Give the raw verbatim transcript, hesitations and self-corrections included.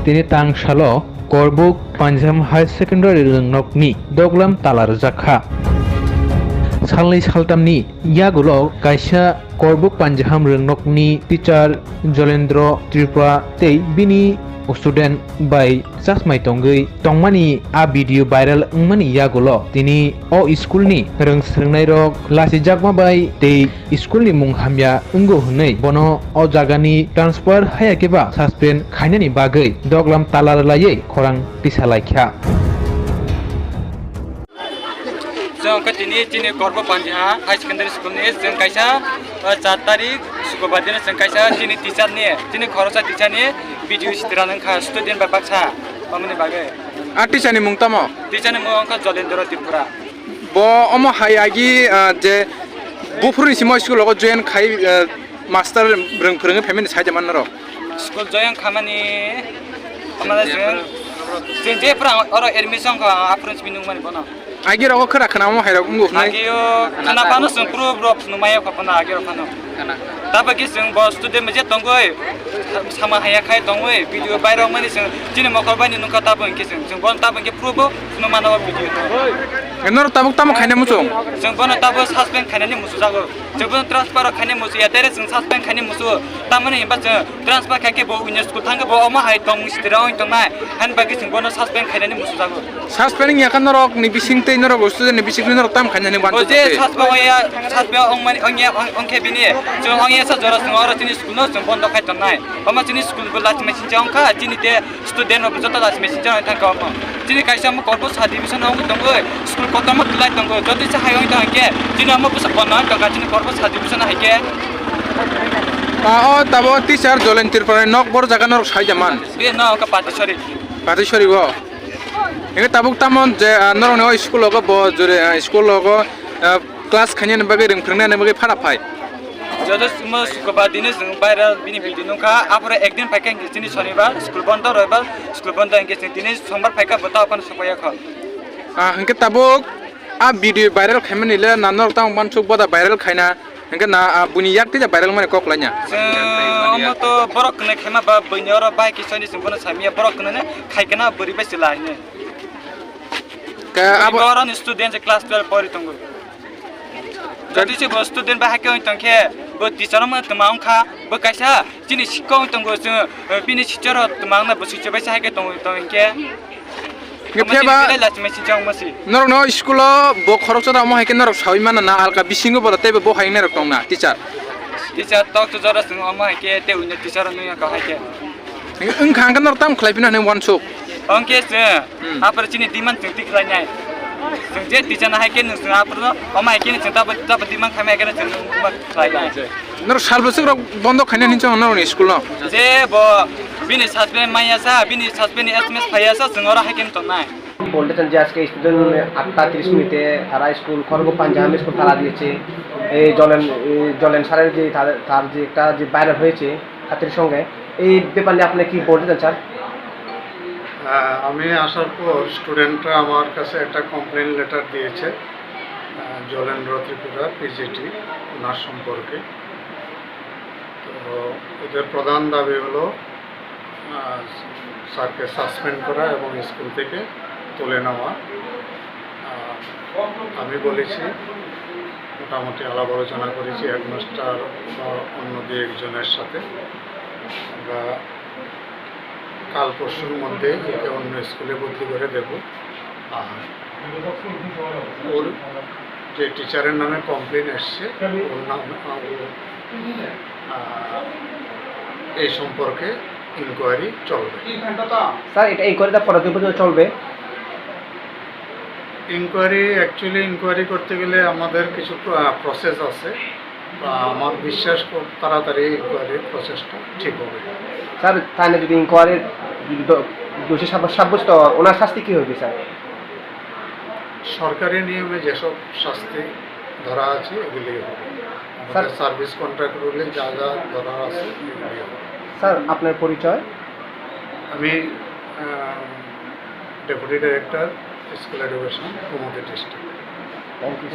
Tini tang salo Korbuk Panjiham High Secondary rwngnokni doglam tala rwjak kha. Salnwi saltamni yagulo kaisa Korbuk Panjiham rwngnokni teacher Jolendro Tripura tei bini student bai chasmai tongwi tongmani a video viral wngmani yagulo tini o school ni rwng swrwngnairok lachijakma bai tei school ni mung hamya wngo hwnwi bono o jagani transfer haya khe ba suspend khainani bagwi doglam tala rwlaiwi khorang tisa laikha. Chwng khe tini chini Korbo Panjiha High Secondary School ni chwng kaisa, uh, char tarik Sukurbar dino chwng kaisa chini teacher ni, chini khoroksa teacher ni video sitra nang kha student bai baksa, omoni bagwi. A teacher ni mung tamo? Teacher ni mung wngkha Jolendra Tripura. Bo omo hai agi, ah, je buphuruni simo school o join khai, ah, master rwng phwrwngwi phaimani sai de man norok. School join khamani amala je, je, je pura oro admission kha, aphuru simi nungmani bono. Agi rogo khwra khna omo hai rok wngo hwnwi. Agi o khna phano chwng proof rok phunumaya kha phano agi rok phano. Tabuk khe chwng bo student bai je tongwi, sama haya khai tongwi, video viral wngmani chwng chini mokol bai ni nungkha tabuk hinkhe chwng, chwng bono tabuk hinkhe proof bo phunumano o video. Norok tabuk tamo khaina muchung? Chwng bono tabuk suspend khainani muchung jago. Chwng bono transfer khainani muchung ya, tere chwng suspend khainani muchung. Tamoni hinba chwng transfer khaikhe bo unya school thangkhe bo omo hai tong sitra oi tongnai. Hani bagwi chwng bono suspend khainani muchung jago. Suspend wngya kha norok ni bising tei norok student ni bising twi norok tam khainani O wansuk je tei. Suspend ongya, suspend ongmani, ongya, ong-, ongkhe bini, chwng ongya sa jora chwng oro chini school no chwng bondo khai tongnai. Omo chini school bo lachima sincha ongkha, chini te student rok joto lachima sincha ong thangkha omo. Chini kaisa omo Korbo sub division ongwi tongwi, school kotorma kwlai tongo, joto se hai ong tong khe, chini omo bwsa bondo ong tongkha chini Korbo sub division hai khe. Ah, o tabo teacher Jolen Tripura ni nok bor jaga norok sai jaman. Be no ka Patisori. Patisori bo. Hingke tabuk tamon je, ah, norokni o school o bo jore, ah, school o, ah, class khainani bagwi rwng phwrwngnani bagwi phara phai. Joto simo Sukurbar dini chwng viral bini video nukha, aphuru ekdin phaikha hingke chini Sonibar school bondo, Roibar school bondo hingke chwng tini Sombar phaikha bo tao phano sokpaiya kho. Ah, hingke tabuk a video viral khaimani le na norok tamo uansuk boda viral khaina. Hingke na, ah, buini yak tei viral mani kok laina. Chwng omo to borok kwnwi khaima ba buini oro bai kisa ni chwng bono samya borok kwnwi khai kana bwrwi bai chwla hine. Ke abo Borok ni student je class twelve pori tongo. Jodi se bo student bai hakhe oi tongkhe bo teacher omo twma wngkha bo kaisa chini sikok oi tongo chwng bini teacher o twma wngna bo switch bai hakhe tong tong hinkhe. Hingke phiya ba Lachima sinchang masi. Norokno school-o bo khoroksa da omo hai khe norok saui mano na alka bisingo boda teibo bo hai norok tongna teacher. Teacher tok to jora sung omo hai khe te unya teacher no ya ka hai khe. Wngkha hingke norok tam khlai phina hinwi uansuk. Ongke se Hmm. apor chini demand chwng tik khlai nai. Chwng je teacher na hai khe nung chwng apor no omo hai khe chwng tabo tabo demand khamai khe chwng khlai nai. Norok sal bwswk rok bondo khaina hinwi chong norokni school no. Je bo bini suspend maya sa, bini suspend ni S M S phaiya sa, chwng oro hai khe tongnai. বলতে চান যে আজকে স্টুডেন্ট আটটা তিরিশ মিনিটে তারা স্কুল খড়গ পাঞ্জাহাম স্কুল তালা দিয়েছে। এই জলেন এই জলেন স্যারের যে তাদের তার যে একটা যে ভাইরাল হয়েছে ছাত্রীর সঙ্গে, এই ব্যাপার নিয়ে আপনি কি বলতে চান স্যার? আহ, আমি আসার পর স্টুডেন্টরা আমার কাছে একটা কমপ্লেন লেটার দিয়েছে, আহ, জলেন্দ্র ত্রিপুরা পিজিটি ওনার সম্পর্কে। তো এদের প্রধান দাবি হলো, আহ, স্যারকে সাসপেন্ড করা এবং স্কুল থেকে তুলে নেওয়া। আহ, আমি বলেছি, মোটামুটি আলাপ আলোচনা করেছি হেডমাস্টার বা অন্য দু একজনের সাথে। আমরা কাল পরশুর মধ্যে একে অন্য স্কুলে বদলি করে দেব। আর ওর যে টিচারের নামে কমপ্লেন এসছে, ওর নাম, ও, আহ, এই সম্পর্কে ইনকোয়ারি চলবে। স্যার, এটা ইনকোয়ারিটা কতদিন পর্যন্ত চলবে? ইনকোয়ারি, অ্যাকচুয়ালি ইনকোয়ারি করতে গেলে আমাদের কিছু প্র-, আহ, প্রসেস আছে। বা আমার বিশ্বাস খুব তাড়াতাড়ি ইনকোয়ারির প্রসেসটা ঠিক হবে। স্যার, তাহলে যদি ইনকোয়ারির দ-, দোষী সাব্য-, সাব্যস্ত, ওনার শাস্তি কি হবে, স্যার? সরকারি নিয়মে যেসব শাস্তি ধরা আছে, এগুলোই হবে। আমাদের স্যার, সার্ভিস কন্ট্রাক্ট রুলে যা যা ধরা আছে, এগুলোই হবে। স্যার, আপনার পরিচয়? আমি, আহ, deputy director, school education, Gomati district. Thank you.